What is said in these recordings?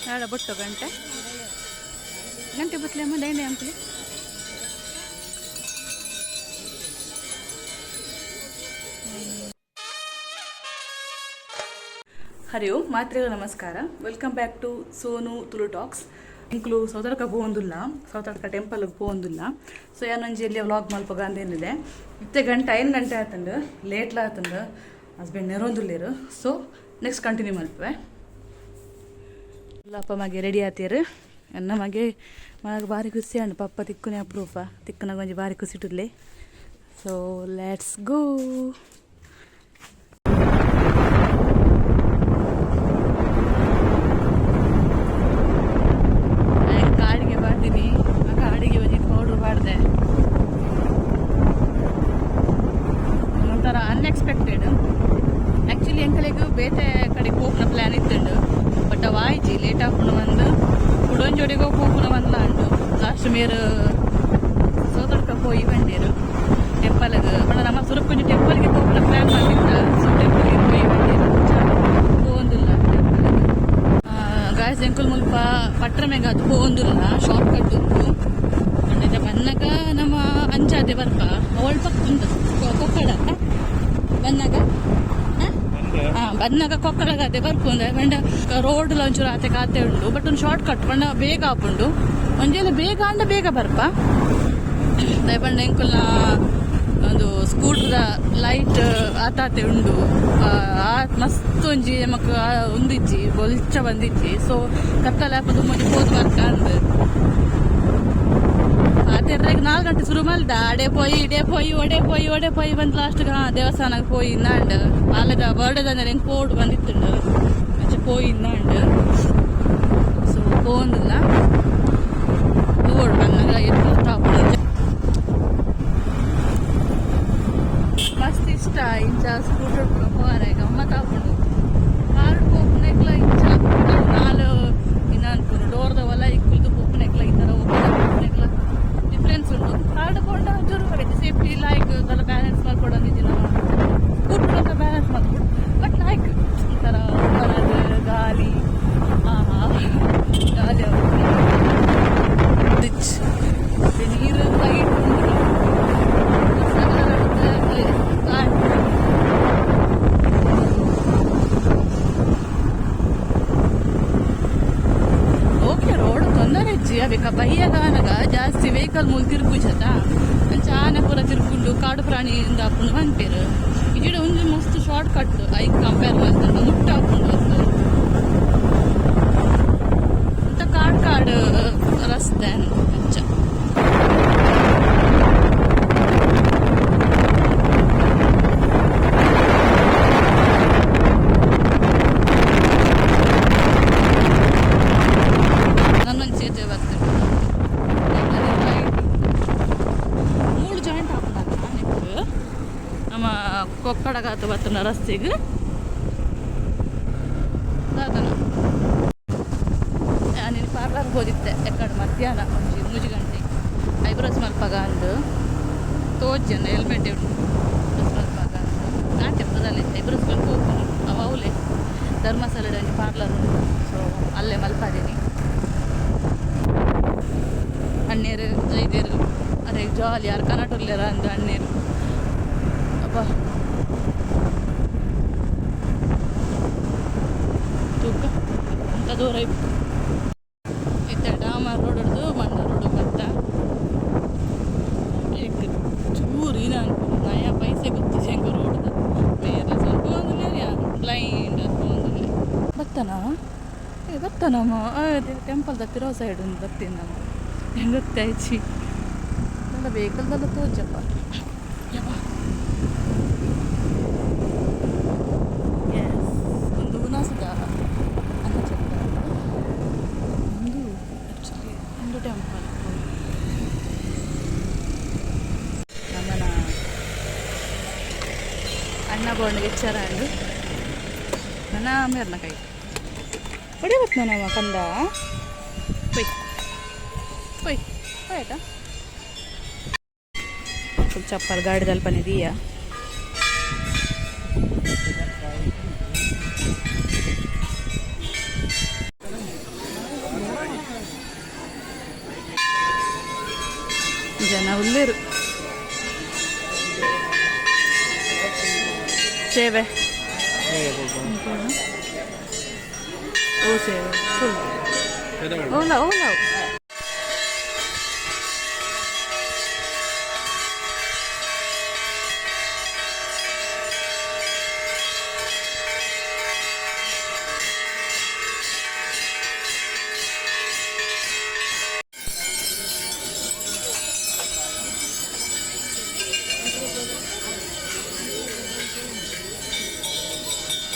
ನಾಡ ಬೊಟ್ಟು ಗಂಟೆ ಗಂಟೆ ಬತ್ಲೆ ಅಮ್ಮ ಲೇನೆ ಅಂಕಲಿ. ಹರಿ ಓಂ, ಮಾತ್ರೆಗಳ ನಮಸ್ಕಾರ. Welcome back to Sonu Tulu Talks. ಎಂಕ್ಲು Sowthadka ಪೋವೊಂದುಲ್ಲ, Sowthadka ಟೆಂಪಲ್ಗೆ ಪೋವೊಂದುಲ್ಲ. ಸೊ ಯಾನೊಂಜಿ ಎಲ್ಲಿ ವ್ಲಾಗ್ ಮಲ್ಪಗ ಅಂದೇನಿದೆ. ಇತ್ತೆ ಗಂಟೆ 5 ಗಂಟೆ ಆತಂಡು, ಲೇಟ್ಲ ಆತಂಡು. ಹಸ್ಬೆಂಡ್ ನೆರೊಂದುಲ್ಲೇರು. ಸೊ ನೆಕ್ಸ್ಟ್ ಕಂಟಿನ್ಯೂ ಮಲ್ಪುವೆ. ಅಪ್ಪ ಮಗೆ ರೆಡಿ ಆತೀರು. ಎನ್ನ ಮಗೆ ಮಗ ಬಾರಿ ಖುಷಿ ಅಂಡು. ಪಪ್ಪ ತಿಕ್ಕುನೆ ಅಪ್ರೂಪ, ತಿಕ್ಕುನ ಒಂಜಿ ಬಾರಿ ಖುಷಿ ಇಟ್ಟುಲೆ. ಸೊ let's go. ಕಾಡಿಗೆ ಬಾರ್ದಿನಿ. ಆ ಕಾಡಿಗೆ ಒಂಜಿ ಪೌಡ್ರ್ ಬಾರ್ದೆ. ಒಂಥರ ಅನ್ಎಕ್ಸ್ಪೆಕ್ಟೆಡ್. ಆ್ಯಕ್ಚುಲಿ ಎಂಕಲೆಗ್ ಬೇತೆ ಕಡೆ ಪೋಪುನ ಪ್ಲ್ಯಾನ್ ಇತ್ತುಂಡು, ಬಟ್ ಅವ ಆಯ್ಜಿ. ಲೇಟ್ ಆಪುಂಡು ಬಂದು ಕುಡೊಂಜೋಡಿಗೋ ಪೋಪುನ ಬಂದ್ಲ ಉಂಡು. ಲಾಸ್ಟ್ ಮೇರು ಸೌತಡ್ಕ ಪೋಯಿ ಬಂಡೇರು ಟೆಂಪಲ್ಗ್. ಪಂಡ ನಮ್ಮ ಸುರುಕೊಂಜಿ ಟೆಂಪಲ್ಗೆ ಪೋಪುನ ಪ್ಲ್ಯಾನ್ ಮಾಡಿದ್ದ. ಸೊ ಟೆಂಪಲ್ಗೆ ಪೋಯಿ ಬಂಡೇರು, ಪೋವೊಂದುಲ್ಲ ಟೆಂಪಲ್ಗ್. ಗಾಯ್ಸ್, ಎಂಕುಲ್ ಮುಲ್ಪ ಪಟ್ರ ಮೇಗ ಅದು ಪೋವೊಂದುಲ್ಲ, ಶಾರ್ಟ್ ಕಟ್ ಉಂಟು. ಪಂಡ ಬನ್ನಗ ನಮ್ಮ ಅಂಚಾದೆ ಬರ್ಪ. ಒಲ್ಪ ಉಂಟು ಕೊಕ್ಕಡ ಬನ್ನಗ. ಹಾ, ಬನ್ನಗ ಕೊಕ್ಕಡಗಾದೆ ಬರ್ಪುಂದೆ. ಪಂಡ ರೋಡ್ ಒಂಚೂರು ಆತೆ ಕಾತೆ ಉಂಡು, ಬಟ್ ಒಂದು ಶಾರ್ಟ್ ಕಟ್ ಪಂಡ ಬೇಗ ಆಪುಂಡು. ಒಂಜೆಲ್ಲ ಬೇಗ ಅಂಡ ಬೇಗ ಬರ್ಪ. ಪಂಡ ಎಂಕುಲ್ನ ಒಂದು ಸ್ಕೂಟರ್ದ ಲೈಟ್ ಆತಾತೆ ಉಂಡು. ಆ ಮಸ್ತ್ ಒಂಜಿ ನಮಕ್ ಉಂದಿಜ್ಜಿ, ಬೊಲ್ಚ ಬಂದಿಜ್ಜಿ. ಸೊ ಕತ್ತಲೆ ಆಪುದು, ಒಂಜಿ ಪೋದು ಬರ್ಕ ಅಂದ್. ಆತೆರ್ರೆಗ್ 4 ಗಂಟೆ ಶುರು ಮಲ್ದ. ಅಡೆ ಪೋಯಿ, ಇಡೆ ಪೋಯಿ, ಒಡೆ ಪೋಯಿ, ಒಡೆ ಪೋಯಿ ಬಂದು ಲಾಸ್ಟ್ ಹಾ ದೇವಸ್ಥಾನಕ್ಕೆ ಪೋಯಿ ಇಂದಾಂಡ್. ಆಲದ ಬರ್ಡೇದ ಎಂಕ್ ಪೋಡು ಬಂದಿತ್ತುಂಡು, ಅಂಚ ಪೋಯಿ ಇಂದಾಂಡ್. ಸೊ ಪೋಂದಿಲ್ಲ, ತೂವೊಡು ಬಂದಾಗ ಎತ್ತು ಆಪುಂಡು. ಮಸ್ತ್ ಇಷ್ಟ ಇಂಚ ಸ್ಕೂಟರ್ ಪೋವರೆ, ಗಮ್ಮತ್ ಆಪುಂಡು. ಕಾರ್ ಪೋಪುನೆಕ್ಲ ಇಂಚ ನಾಲ್ ಇನ್ನ ಅನ್ಪುಂಡು. ಡೋರ್ದ ಒಲ ಇಕ್ಕುಲ್ದು ಪೋಪುನೆಕ್ಲ, ಈ ತರ ಪೋಪುನೆಕ್ಲ ಡಿಫ್ರೆನ್ಸ್ ಉಂಟು. ಕಾರ್ ಪೋಂಡ ಒಂಚೂರು ಸೇಫ್ಟಿ ಲೈಕ್ ದಲ ಬ್ಯಾಲೆನ್ಸ್ ಮಲ್ಪೊಡೊಂದಿಜ್ಜಿ. ನಮ್ಮ ಸ್ಕೂಟರ್ ಅಂತ ಬ್ಯಾಲೆನ್ಸ್ ಮಲ್ಪೊಡು, ಬಟ್ ಲೈಕ್ ಒಂಥರ ಓಪನ್ ಗಾಲಿ, ಆಹಾ ಗಾಲಿ, ಬ್ರಿಡ್ಜ್, ನೀರು ಲೈಟ್ ಉಂಟು. ಕಾಡು. ಓಕೆ, ರೋಡ್ ತೊಂದರೆ ಇಜ್ಜಿ. ಅಬೇಕ ಬಯ್ಯಗಾನಗ ಜಾಸ್ತಿ ವೆಹಿಕಲ್ ಮೂಲ ತಿರ್ಗುಜತ. ಅಂಚ ಆನೆ ಪೂರ ತಿರ್ಗುಂಡು, ಕಾಡು ಪ್ರಾಣಿ ಆಪುಂಡು ಪನ್ಪೆರ್. ಇಜಿಡ ಒಂಜಿ ಮಸ್ತ್ ಶಾರ್ಟ್ ಕಟ್ ಐಕ್ ಕಂಪೇರ್ ಮಲ್ತುಂಡ ಮುಟ್ಟ ಆಪುಂಡು ಅತ್ತು. ಅಂತ ಕಾಡು ಕಾಡು ರಸ್ತೆ ಅಂಚ. ನನ್ನೊಂದು ಸೇತುವೆ ಬರ್ತದೆ. ಮೂಳು ಜಾಯಿಂಟ್ ಆಪುಂಡ ನೆಕ್ ನಮ್ಮ ಕೊಕ್ಕಡಗಾತ ಬತ್ತನ ರಸ್ತೆಗ್ ದಾದನ. ನೀನು ಪಾರ್ಲರ್ ಹೋದಿತ್ತೆ ಎಕ್ಕಡೆ ಮಧ್ಯಾಹ್ನ ಒಂಜಿ 3 ಗಂಟೆ. ಐಬ್ರೋಸ್ ಮಲ್ಪಗ ಅಂದು ತೋಜನ ಹೆಲ್ಮೆಟ್ ಉಂಡು. ಐಬ್ರೋಸ್ ಮಲ್ಪಗ ಅಂದು ನಾಟೆ ಬದಲೆ ಐಬ್ರೋಸ್ ಮಲ್ಪ ಹೋಗ್ಬೋದು. ಅವ ಅವಲೆ ಧರ್ಮಸ್ಥಳದ ಒಂಜಿ ಪಾರ್ಲರ್ ಉಂಡು. ಸೊ ಅಲ್ಲೇ ಮಲ್ಪಾದೀನಿ. ಅಣ್ಣೇರು ಜೈದೇರು ಅರೆ ಜಾಲಿ ಯಾರು ಕನ್ನಡ ಅಂದು ಅಣ್ಣೇರು. ಅಬ್ಬಾ, ತೂಕ ಅಂತ ದೂರ ಇತ್ತು. ಇತ್ತೆ ಡಾಮರ್ ರೋಡ್ ಹಿಡ್ದು ಮಂಡ ರೋಡ್ ಬತ್ತ. ಚೂರು ಏನ ಅನ್ಕೊಂಡು ನಯ ಪೈಸೆ ಗೊತ್ತಿದೆ ಹೆಂಗ ರೋಡ್ದ ಬೇರೆ ಸ್ವಲ್ಪ ಒಂದು ಬ್ಲೈಂಡ್ ಒಂದು ಬತ್ತನ. ಏ ಬತ್ತನಮ್ಮ, ಟೆಂಪಲ್ ದತ್ತಿರೋ ಸೈಡ್ ಒಂದು ಬತ್ತೀನಿ ನಮ್ಮ. ಹೆಂಗೆ ಗೊತ್ತಾಯ್ಚಿ ಎಲ್ಲ ವೆಹಿಕಲ್ದೆಲ್ಲ ತೋಜಪ್ಪ. ಯಪ್ಪ, ಎಸ್, ಒಂದು ಉನಾಸದ ಅನ್ನಛತ್ರ. ಒಂದು ಆ್ಯಕ್ಚುಲಿ ಒಂದು ಟೆಂಪಲ್. ನಮ್ಮನ ಅಣ್ಣ ಬೋಂಡಿಗೆ ಎಚ್ಚರ ಅಂಡು ನನ್ನ ಮೇರ್ನ ಕೈ ಹೊಡಿ ಬತ್ ನಮ್ಮ ಕಂದ. ಪೊಯ್ ಪೊಯ್ ಆಯ್ತಾ? ಚಪ್ಪಲ್ ಗಾಡಿದಲ್ಲಿ ಪನಿದೀಯ. ಜನ ಉಲ್ಲೇರು ಸೇವೆ ಓ ಸೇವೆ ಫುಲ್ ಓಲ ಓಲ.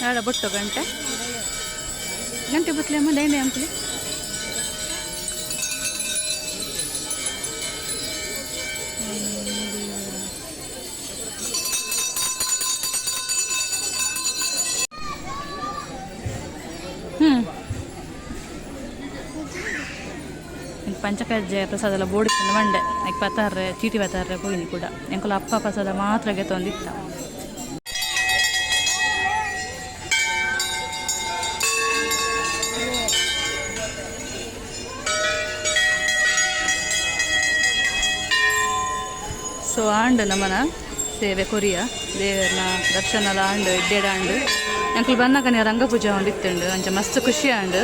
ನಾಳೆ ಬೊಟ್ಟು ಗಂಟೆ ಗಂಟೆ ಬತ್ಲೆ ಅಮ್ಮ ಡೈಂಡೆ ಅಂಕಲಿ. ಪಂಚಕಜ್ಜಾಯ ಪ್ರಸಾದ ಎಲ್ಲ ಬೋಡಿತ್ತು ಮಂಡೆ ಐಕ್ ಪತ್ತಾರ್ರೆ ಚೀಟಿ ಪತ್ತಾರ್ರೆ ಪೋಯಿನಿ ಕೂಡ. ಎಂಕುಲ ಅಪ್ಪ ಪ್ರಸಾದ ಮಾತ್ರ ಗೆತ್ತೊಂದಿತ್ತ. ಸೊ ಆಂಡ್ ನಮನ ಸೇವೆ ಕೊರಿಯ ದೇವರನ ದರ್ಶನ ಆಂಡ್ ಎಡ್ಡೆಡ್ ಆಂಡ್. ಎಂಕುಲು ಬನ್ನಗನೆ ರಂಗಪೂಜೆ ಒಂದು ಇತ್ತುಂಡು. ಅಂಚ ಮಸ್ತ್ ಖುಷಿ ಆಂಡ್.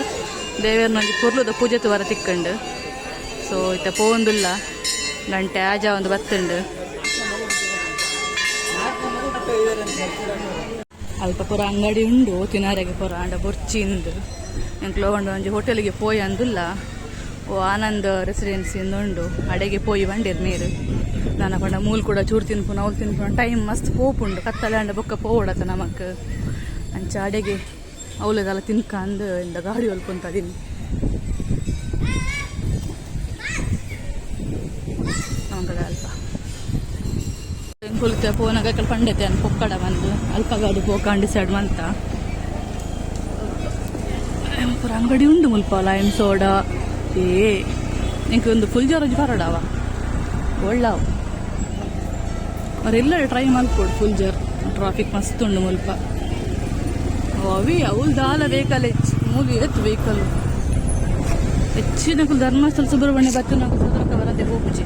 ದೇವರ್ನ ಒಂಜಿ ಪೊರ್ಲುದ ಪೂಜೆ ತುವರ ತಿಕ್ಕಂಡು. ಸೊ ಇತ್ತ ಪೋವೊಂದುಲ್ಲ, ಗಂಟೆ ಆಜ ಒಂದು ಬತ್ತುಂಡು. ಅಲ್ಪ ಪೂರ ಅಂಗಡಿ ಉಂಡು ತಿನಾರೆಗೆ ಪೂರ. ಆಂಡ ಬೊರ್ಚಿ ಇಂದು ಎಂಕ್ಲು ಒಂದು ಒಂಜಿ ಹೋಟೆಲ್ಗೆ ಪೋಯಿ ಅಂದುಲ್ಲ. ಓ ಆನಂದ್ ರೆಸಿಡೆನ್ಸಿ ಉಂಡು, ಅಡೆಗೆ ಪೋಯಿ ಬಂಡಿರ್ ನೀರು. ನಾನು ಪಂಡ ಮೂಲು ಕೂಡ ಚೂರು ತಿನ್ಪುನ ಅವ್ಲು ತಿನ್ಪುನ ಟೈಮ್ ಮಸ್ತ್ ಪೋಪುಂಡು. ಕತ್ತಲೆ ಅಂಡ ಬೊಕ್ಕ ಪೋವಡತ ನಮಕ್. ಅಂಚ ಅಡೆಗೆ ಅವಲದಲ್ಲ ತಿನ್ಕಂದು ಇಂದ ಗಾಡಿ ಹೊಲ್ಕೊಂತದೀನಿ ನಮಗಡ. ಅಲ್ಪ ಕುಲಿತ ಪೋನಾಗ ಪಂಡೆತೆ ಅನ್ ಪೊಕ್ಕಡ ಬಂದು ಅಲ್ಪ ಗಾಡಿ ಪೋಕ ಡಿಸೈಡ್ ಮಂತ. ಪೂರ ಅಂಗಡಿ ಉಂಡು ಮುಲ್ಪ, ಲೈಮ್ ಸೋಡಾ. ಏ ಎಂಕ್ ಒಂದು ಫುಲ್ ಜೋರಜ್ ಬರೋಡವ ಒಳ್ಳಾವು ಅವರೆಲ್ಲ ಟ್ರೈ ಮಲ್ಪೊಡು ಫುಲ್ ಜೋರ್. ಟ್ರಾಫಿಕ್ ಮಸ್ತ್ ಉಂಡು ಮುಲ್ಪ. ಅವಿ ಅವ್ಲು ದಾಲ ವೆಹಿಕಲ್ ಹೆಚ್ಚು ಮೂಲು ಏತ್ ವೆಹಿಕಲ್ ಹೆಚ್ಚಿನ. ಧರ್ಮಸ್ಥಳ ಸುಬ್ರಹ್ಮಣ್ಯ ಬತ್ತಿನ ಬರದೆ ಹೋಗುಜಿ.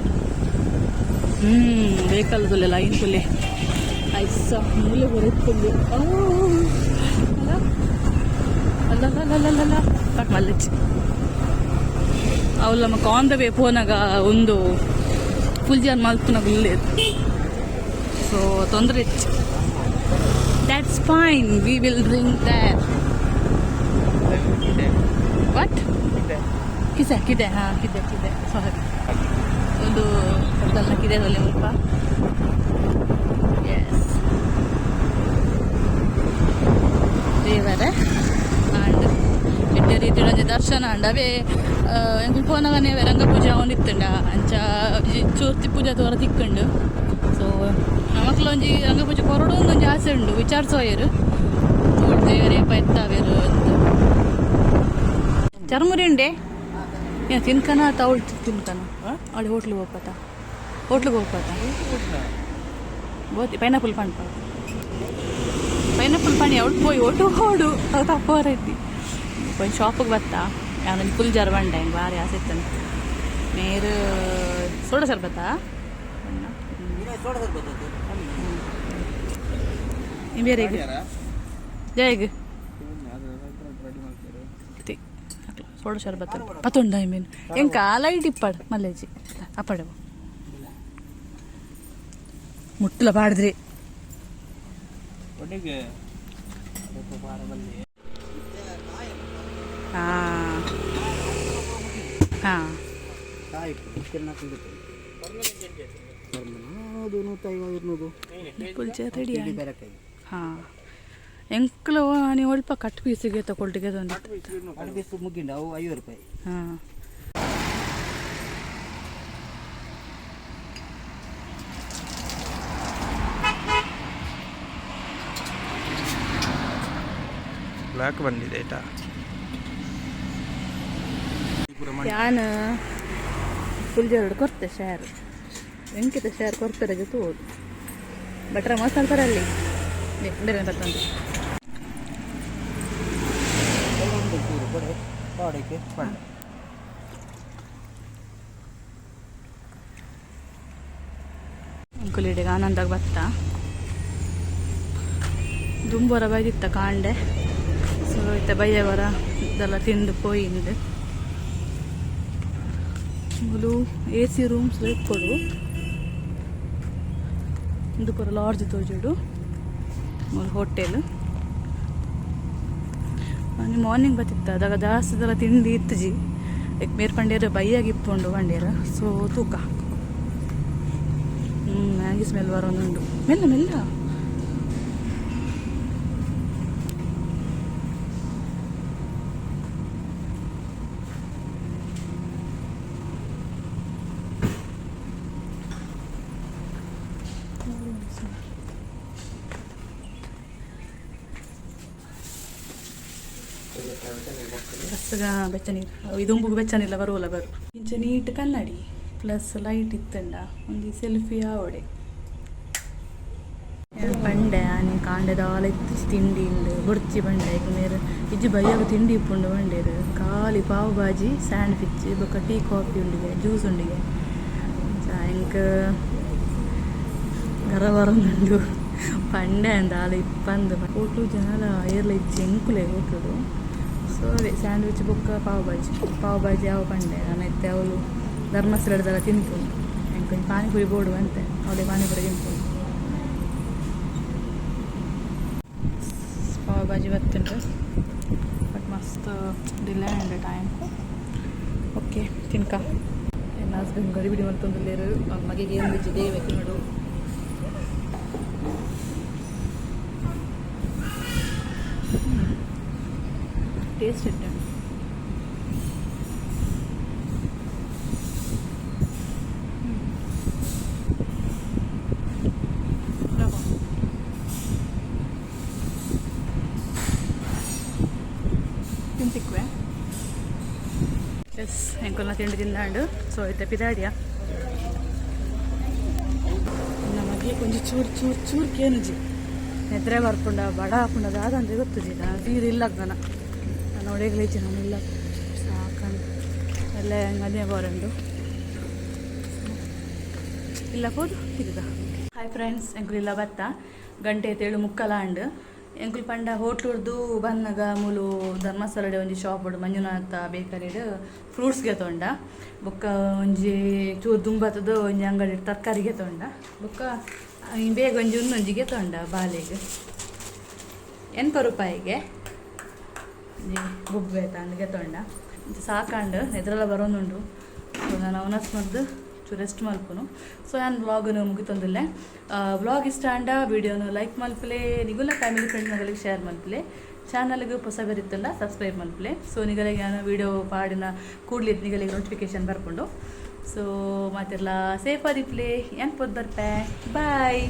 ವೆಹಿಕಲ್ ತುಲೆ ಲೈನ್ ತುಲೆ ಐಸ ಮೂಲೆ ಬರುತ್ತುಂಡು. ಅಲ್ಲ ಅಲ್ಲ ಅಲ್ಲ ಅಲ್ಲ, ಬಟ್ ಮಲ್ಲಚ್ಚಿ ಅವ್ಲು ನಮಕ್ ಆನ್ the way ಪೋನಾಗ ಒಂದು ಫುಲ್ ಜಾರ್ ಮಲ್ಪುನಾಗ ಉಲ್ಲೇರು. ಸೊ ತೊಂದರೆ ಇತ್ತು. That's fine, we will drink there. What? ಕಿಸೆ ಕಿದೆ. ಹಾಂ, ಕಿದೆ ಕಿದೆ, ಸಾರಿ. ಒಂದು ಹೋಟೆಲ್ನ ಕಿದೆ ಒಲೆ ಮುಲ್ಪ. ಎಸ್ ದೇವರೇ ಆಂಡ್ ಎಡ್ಡೆ ರೀತಿಡ್ ಒಂಜಿ ದರ್ಶನ ಆಂಡ್. ಅವೇ ಎಂಕುಲು ಪೋನಗನೆ ರಂಗ ಪೂಜೆ ಆವೊಂದಿತ್ತುಂಡ. ಅಂಚ ಚೂರ್ತಿ ಪೂಜೆ ತೋರ ತಿಕ್ಕುಂಡು. ಸೊ ನಮಕ್ಲ ಒಂಜಿ ರಂಗ ಪೂಜೆ ಕೊರಡು ಒಂಜಿ ಆಸೆ ಉಂಡು. ವಿಚಾರಿಸೋಯರು ದೇವರೇ ಎತ್ತಾವೇರು ಅಂತ. ಚರ್ಮುರಿ ಉಂಡೆ ಏನು ತಿನ್ಕನ ತೌಳ್ ತಿನ್ಕನ? ಅಲ್ಲಿ ಹೋಟ್ಲಿಗೆ ಹೋಗ್ಪತ, ಹೋಟ್ಲಿಗೆ ಹೋಗ್ಪತ. ಬೋತಿ ಪೈನಾಪಲ್ ಪಣ್ಪ, ಪೈನಾಪಲ್ ಪಣಿ. ಅವಳು ಪೋಯಿ ಒಟ್ಟು ಹೋಡು ಅದು ತಪ್ಪು. ಒಂಜಿ ಶಾಪಿಗೆ ಬತ್ತಾ. ಯಾವೊಂದು ಫುಲ್ ಜರ್ ಬಂಡೆ ಹಿಂಗೆ ಭಾರಿ ಆಸೆ ಇತ್ತಂತ. ಮೇರು ಸೋಡಾ ಸರ್ಬತ್ತಾ? ಬೇರೆ ಜಯಗ್ ಸೋಡಾ ಶರ್ಬತ್ ಪತ್ತುಂಡ. I mean ಎಂಕ ಲೈಟ್ ಇಪ್ಪಾಡು ಮಲ್ಲೇಜಿ ಅಪ್ಪಡೆ ಮುಟ್ಟಲ ಪಾಡಿದ್ರಿ. ಒಟ್ಟಿಗೆ. ಹಾಂ ಹಾಂ. 150, 150. Full ready. ಹಾಂ, ಎಂಕ್ಲು ನೀವು ಒಲ್ಪ ಕಟ್ ಪೀಸಿಗೆ ತಗೊಳ್ಟಿಗೆ ಒಂದು. ಕಟ್ ಮುಗ್ಗಿಂಡ ಅವು 50 ರೂಪಾಯಿ. ಹಾಂ. ಬ್ಲ್ಯಾಕ್ ಬಂದಿದೆ ಆಯ್ತಾ? ಯಾನ್ ಫುಲ್ ಜೋರು ಕೊರ್ತೆ ಶೇರ್ ಎಂಕಿತ ಶೇರ್ ಕೊರ್ತಾರೆ ಜೊತೆ ಹೋದು ಭಟ್ರ ಮಸ್ತ್ ಅಂತಾರೆ ಅಲ್ಲಿ ಬೇರೆ ಬರ್ತಂತೆ. ಒಂದು ಚೂರು ಕೊಡೆ ಪಾಡಕ್ಕೆ ಪಂಡ. ಎಂಕುಲಿಡೆಗೆ ಆನಂದಾಗ ಬತ್ತ ದುಂಬೊರ ಬೈದಿತ್ತ ಕಾಂಡೆ. ಸೊ ಇತ್ತೆ ಬಯ್ಯವರ ಇದೆಲ್ಲ ತಿಂದು ಪೋಯಿಂದು. ಮೂಲು ಎ ಸಿ ರೂಮ್ಸ್ ಇಪ್ಪೊಡು. ಉಂದು ಪೂರ ಲಾಡ್ಜ್ ತೋಜೋಡು. ಮೂಲು ಹೋಟೆಲ್. ನಾನು ಮಾರ್ನಿಂಗ್ ಬತ್ತಿತ್ತ ಅದಾಗ ಜಾಸ್ತಿದೆಲ್ಲ ತಿಂಡಿ ಇತ್ತುಜಿ. ಮೇರ್ ಪಂಡೇರು ಬೈಯಾಗಿ ಇಪ್ಪುಂಡು ಪಂಡೇರು. ಸೊ ತೂಕ ಮ್ಯಾಗಿ ಸ್ಮೆಲ್ ಬರೋದುಂಡು. ಮೆಲ್ಲ ಮೆಲ್ಲ ಬಸ್ಸಗ ಬೆಚ್ಚ ನೀರು ಇದೊಂಬುಗು ಬೆಚ್ಚ ನೀರ್ಲ ಬರುವಲ್ಲ ಬರು. ಇಂಚ ನೀಟ್ ಕನ್ನಡಿ ಪ್ಲಸ್ ಲೈಟ್ ಇತ್ತಂಡ ಒಂಜಿ ಸೆಲ್ಫಿ ಆವಡೆ. ಪಂಡೆ ಆನಿ ಕಾಂಡೆ ದಾಲ ಇತ್ತು ತಿಂಡಿ ಇಂದು ಬೊಡ್ಚಿ ಬಂಡೆ ಮೇರು ಇಜ್ಜಿ ಬಯ್ಯಾಗ ತಿಂಡಿ ಇಪ್ಪುಂಡು ಬಂಡೇರು. ಖಾಲಿ ಪಾವ್ ಬಾಜಿ ಸ್ಯಾಂಡ್ವಿಚ್ ಬೊಕ್ಕ ಟೀ ಕಾಫಿ ಉಂಡಿಗೆ ಜ್ಯೂಸ್ ಉಂಡಿಗೆ. ಎಂಕ್ ಗರ ಬರೊಂದುಂಡು ಪಂಡೆ ದಾಲ ಇಪ್ಪಂದು ಹೋಟ್ಲು ಜನಲ ಏರ್ಲ ಇಜ್ಜಿ ಎಂಕುಲೆ ಹೋಟ್ಲುಡು. ಸೊ ಅದೇ ಸ್ಯಾಂಡ್ವಿಚ್ ಬೊಕ್ಕ ಪಾವ್ ಬಾಜಿ. ಪಾವ್ ಬಾಜಿ ಯಾವ ಪಂಡೆ ನಾನು ಇತ್ತೆ ಅವಳು ಧರ್ಮಸ್ಥಳದಲ್ಲ ತಿನ್ಪುಂಡು. ಎಂಕ್ ಒಂಜಿ ಪಾನಿಪುರಿ ಬೋಡು ಅಂತೆ ಅವಳೆ ಪಾನಿಪುರಿ ತಿನ್ಪುಂಡು. ಪಾವ್ ಬಾಜಿ ಬತ್ತುಂಡು ಬಟ್ ಮಸ್ತ್ ಡಿಲೇ ಉಂಡು ಟೈಮ್. ಓಕೆ ತಿನ್ಕ. ಎನ್ನ ಹಸ್ಬೆಂಡ್ ಗಡಿಬಿಡಿ ಮಲ್ತೊಂದುಲ್ಲೆರ್. ಮಗೆಗೆ ಏನು ದೇವೆ ತಿನ್ನೋಡು. ಟೇಸ್ಟ್ ಇಟ್ಟು ತಿಂತಿಕ್ವೆ. ಎಸ್ ಎಂಕೊಲ್ನ ತಿಂಡಿ ತಿಂದಾಂಡು. ಸೊ ಇತ್ತೆ ಪಿದಾಡಿಯ. ನಮಗೆ ಕೊಂಚ ಚೂರು ಚೂರು ಚೂರು ಕೇನುಜಿ ನೆದ್ರೆ ಬರ್ಪುಂಡ ಬಡ ಹಾಪುಂಡ ದಾದಂದ್ರೆ ಗೊತ್ತುಜಿ. ನಾನು ತೀರ್ ಇಲ್ಲ ನಾನು ನಾನು ಒಡೆಗ್ಲೇಜಿ ನಾನು ಇಲ್ಲ ಸಾಕಂಡು ಎಲ್ಲ ಅದೇ ಬರಂಡು ಇಲ್ಲ ಹೋದು ತಿರುಗ. ಹಾಯ್ ಫ್ರೆಂಡ್ಸ್, ಎಂಕುಲು ಇಲ್ಲ ಬತ್ತ ಗಂಟೆ ತೇಳು ಮುಕ್ಕಲ ಅಂಡ್. ಎಂಕುಲು ಪಂಡ ಹೋಟ್ಲುರ್ದು ಬನ್ನಗ ಮೂಲು ಧರ್ಮಸ್ಥಳಡೆ ಒಂಜಿ ಶಾಪ್ ಉಂಡು ಮಂಜುನಾಥ ಬೇಕರಿಡ್ ಫ್ರೂಟ್ಸ್ಗೆ ತೊಂಡ. ಬೊಕ್ಕ ಒಂಜಿ ಚೂರು ದುಂಬತ್ತದ ಒಂಜಿ ಅಂಗಡಿ ತರಕಾರಿಗೆ ತೊಂಡ. ಬೊಕ್ಕ ಬೇಗ ಒಂಜಿ ಉನ್ನೊಂಜಿಗೆ ತೊಂಡ ಬಾಲೆಗ್ 80 ರೂಪಾಯಿಗೆ ಒಂಜಿ ಗೊಬ್ಬೆ ತಂಡಿಗೆ ತೊಂಡ. ಸಾಕಂಡು ಎದ್ರೆಲ್ಲ ಬರೋನುಂಡು. ಸೊ ನಾನು ಅವನಸ್ ಮದ್ದು ಚೂರು ರೆಸ್ಟ್ ಮಲ್ಪುನು. ಸೊ ನಾನು ವ್ಲಾಗನ್ನು ಮುಗಿತೊಂದಿಲ್ಲ. ವ್ಲಾಗ್ ಇಷ್ಟ ಆಂಡ ವೀಡಿಯೋನು ಲೈಕ್ ಮಲ್ಪಲೆ, ನಿಗುಲ ಫ್ಯಾಮಿಲಿ ಫ್ರೆಂಡ್ ನಗಳಿಗೆ ಶೇರ್ ಮಲ್ಪಲೆ, ಚಾನಲ್ಗೆ ಹೊಸ ಬರಿತ್ತಲ್ಲ ಸಬ್ಸ್ಕ್ರೈಬ್ ಮಲ್ಪಲೆ. ಸೊ ನಿಗಳಿಗೆ ನಾನು ವೀಡಿಯೋ ಪಾಡಿನ ಕೂಡಲಿ ನಿಗಳಿಗೆ ನೋಟಿಫಿಕೇಶನ್ ಬರ್ಕೊಂಡು. ಸೊ ಮಾತೆಲ್ಲ ಸೇಫ್ ಆದಿಪ್ಲೆ. ಏನ್ ಪೊದ್ ಬರ್ಪೆ. ಬಾಯ್.